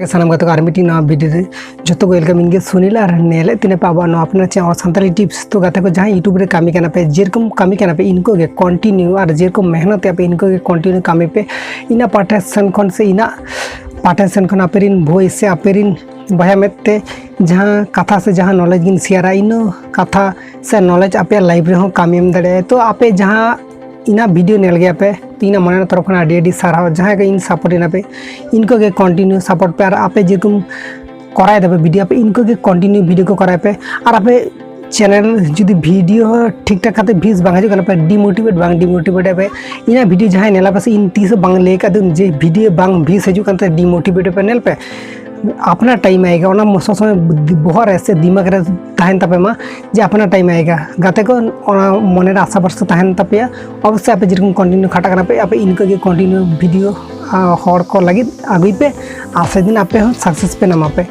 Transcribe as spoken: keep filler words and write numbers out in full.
ᱥᱟᱱᱟᱢ ᱜᱟᱛᱮ ᱠᱚ ᱟᱨ ᱢᱤᱫᱴᱤᱡ ᱱᱟᱣᱟ ᱵᱷᱤᱰᱤᱭᱳ ᱨᱮ ᱡᱚᱛᱚ ᱠᱚ ᱣᱮᱞᱠᱟᱢ᱾ ᱤᱧ ᱜᱮ ᱥᱩᱱᱤᱞ ᱟᱨ ᱧᱮᱞᱮᱫ ᱛᱤᱧᱟᱹ ᱯᱮ ᱟᱵᱚᱣᱟᱜ ᱱᱚᱣᱟ ᱟᱯᱱᱟᱨ ᱪᱮᱱᱮᱞ ᱥᱟᱱᱛᱟᱲᱤ ᱴᱤᱯᱥ᱾ ᱛᱚ ᱜᱟᱛᱮ ᱠᱚ, ᱡᱟᱦᱟᱸᱭ ᱭᱩᱴᱩᱵᱽ ᱨᱮ ᱠᱟᱹᱢᱤ ᱠᱟᱱᱟ ᱯᱮ, ᱡᱮᱨᱚᱠᱚᱢ ᱠᱟᱹᱢᱤ ᱠᱟᱱᱟ ᱯᱮ ᱤᱱᱠᱟᱹ ᱜᱮ ᱠᱚᱱᱴᱤᱱᱤᱭᱩ ᱟᱨ ᱡᱮᱨᱚᱠᱚᱢ ᱢᱮᱦᱱᱚᱛ ᱮᱫ ᱯᱮ ᱤᱱᱠᱟᱹ ᱜᱮ ᱠᱚᱱᱴᱤᱱᱤᱭᱩ ᱠᱟᱹᱢᱤ ᱯᱮ᱾ ᱤᱧᱟᱹᱜ ᱯᱟᱦᱴᱟ ᱥᱮᱱ ᱠᱷᱚᱱ ᱥᱮ ᱤᱧᱟᱹᱜ ᱯᱟᱦᱴᱟ ᱥᱮᱱ ᱠᱷᱚᱱ ᱟᱯᱮ ᱨᱮᱱ ᱵᱷᱟᱹᱭ ᱥᱮ ᱟᱯᱮ ᱨᱮᱱ ᱵᱚᱭᱦᱟ ᱢᱮᱫ ᱛᱮ ᱡᱟᱦᱟᱸ ᱠᱟᱛᱷᱟ ᱥᱮ ᱡᱟᱦᱟᱸ ᱱᱚᱞᱮᱡᱽ ᱜᱤᱧ ᱥᱮᱭᱟᱨᱟ, ᱤᱱᱟᱹ ᱠᱟᱛᱷᱟ ᱥᱮ ᱱᱚᱞᱮᱡᱽ ᱟᱯᱮᱭᱟᱜ ᱞᱟᱭᱤᱯᱷ ᱨᱮᱦᱚᱸ ᱠᱟᱹᱢᱤ ᱮᱢ ᱫᱟᱲᱮᱭᱟᱜᱼᱟ᱾ ᱛᱚ ᱟᱯᱮ ᱡᱟᱦᱟᱸ ᱤᱧᱟᱹᱜ ᱵᱷᱤᱰᱤᱭᱳ ᱧᱮᱞ ᱜᱮᱭᱟ ᱯᱮ, ᱛᱚ ᱤᱧᱟᱹᱜ ᱢᱚᱱᱮ ᱛᱚᱨᱚᱯ ᱠᱷᱚᱱ ᱟᱹᱰᱤ ᱟᱹᱰᱤ ᱥᱟᱨᱦᱟᱣ᱾ ᱡᱟᱦᱟᱸᱭ ᱜᱮ ᱤᱧ ᱥᱟᱯᱳᱨᱴ ᱮᱱᱟ ᱯᱮ, ᱤᱱᱠᱟᱹ ᱜᱮ ᱠᱚᱱᱴᱤᱱᱤᱭᱩ ᱥᱟᱯᱳᱨᱴ ᱯᱮ᱾ ᱟᱨ ᱟᱯᱮ ᱡᱮᱨᱚᱠᱚᱢ ᱠᱚᱨᱟᱣ ᱫᱟᱯᱮ ᱵᱷᱤᱰᱤᱭᱳ, ᱟᱯᱮ ᱤᱱᱠᱟᱹ ᱜᱮ ᱠᱚᱱᱴᱤᱱᱤᱭᱩ ᱵᱷᱤᱰᱤᱭᱳ ᱠᱚ ᱠᱚᱨᱟᱣ ᱯᱮ᱾ ᱟᱨ ᱟᱯᱮ ᱪᱮᱱᱮᱞ ᱡᱩᱫᱤ ᱵᱷᱤᱰᱤᱭᱳ ᱴᱷᱤᱠ ᱴᱷᱟᱠ ᱠᱟᱛᱮ ᱵᱷᱤᱭᱩᱡᱽ ᱵᱟᱝ ᱦᱤᱡᱩᱜ ᱠᱟᱱᱟ, ᱯᱮ ᱰᱤᱢᱳᱴᱤᱵᱷᱮᱴ ᱵᱟᱝ ᱰᱤᱢᱳᱴᱤᱵᱷᱮᱴ ᱟᱯᱮ᱾ ᱤᱧᱟᱹᱜ ᱵᱷᱤᱰᱤᱭᱳ ᱡᱟᱦᱟᱸᱭ ᱧᱮᱞᱟ ᱯᱮ ᱥᱮ, ᱤᱧ ᱛᱤᱥ ᱦᱚᱸ ᱵᱟᱝ ᱞᱟᱹᱭ ᱟᱠᱟᱫ ᱫᱩᱧ ᱡᱮ ᱵᱷᱤᱰᱤᱭᱳ ᱵᱟᱝ ᱵᱷᱤᱭᱩᱡᱽ ᱦᱤᱡᱩᱜ ᱠᱟᱱ ᱛᱮ ᱰᱤᱢᱳᱴᱤᱵᱷᱮᱴ ᱯᱮ᱾ ᱧᱮᱞ ᱯᱮ, ᱟᱯᱱᱟᱨ ᱴᱟᱭᱤᱢ ᱟᱭᱮᱜᱟ, ᱚᱱᱟ ᱥᱚᱵ ᱥᱚᱢᱚᱭ ᱵᱚᱦᱚᱜ ᱨᱮ ᱥᱮ ᱫᱤᱢᱟᱜᱽ ᱨᱮ ᱛᱟᱦᱮᱱ ᱛᱟᱯᱮ ᱢᱟ ᱡᱮ ᱟᱯᱱᱟᱨ ᱴᱟᱭᱤᱢ ᱟᱭᱮᱜᱟ᱾ ᱜᱟᱛᱮ ᱠᱚ, ᱚᱱᱟ ᱢᱚᱱᱮ ᱨᱮ ᱟᱥᱟ ᱵᱷᱚᱨᱥᱟ ᱛᱟᱦᱮᱱ ᱛᱟᱯᱮᱭᱟ᱾ ᱚᱵᱚᱥᱥᱳᱭ ᱟᱯᱮ ᱡᱮᱨᱚᱠᱚᱢ ᱠᱚᱱᱴᱤᱱᱤᱭᱩ ᱠᱷᱟᱴᱟᱜ ᱠᱟᱱᱟ ᱯᱮ, ᱟᱯᱮ ᱤᱱᱠᱟᱹ ᱜᱮ ᱠᱚᱱᱴᱤᱱᱤᱭᱩ ᱵᱷᱤᱰᱤᱭᱳ, ᱟᱸ, ᱦᱚᱲ ᱠᱚ ᱞᱟᱹᱜᱤᱫ ᱟᱹᱜᱩᱭ ᱯᱮ᱾ ᱟᱨ ᱥᱮᱫᱤᱱ ᱟᱯᱮ ᱦᱚᱸ ᱥᱟᱠᱥᱮᱥ ᱯᱮ ᱧᱟᱢᱟ ᱯᱮ᱾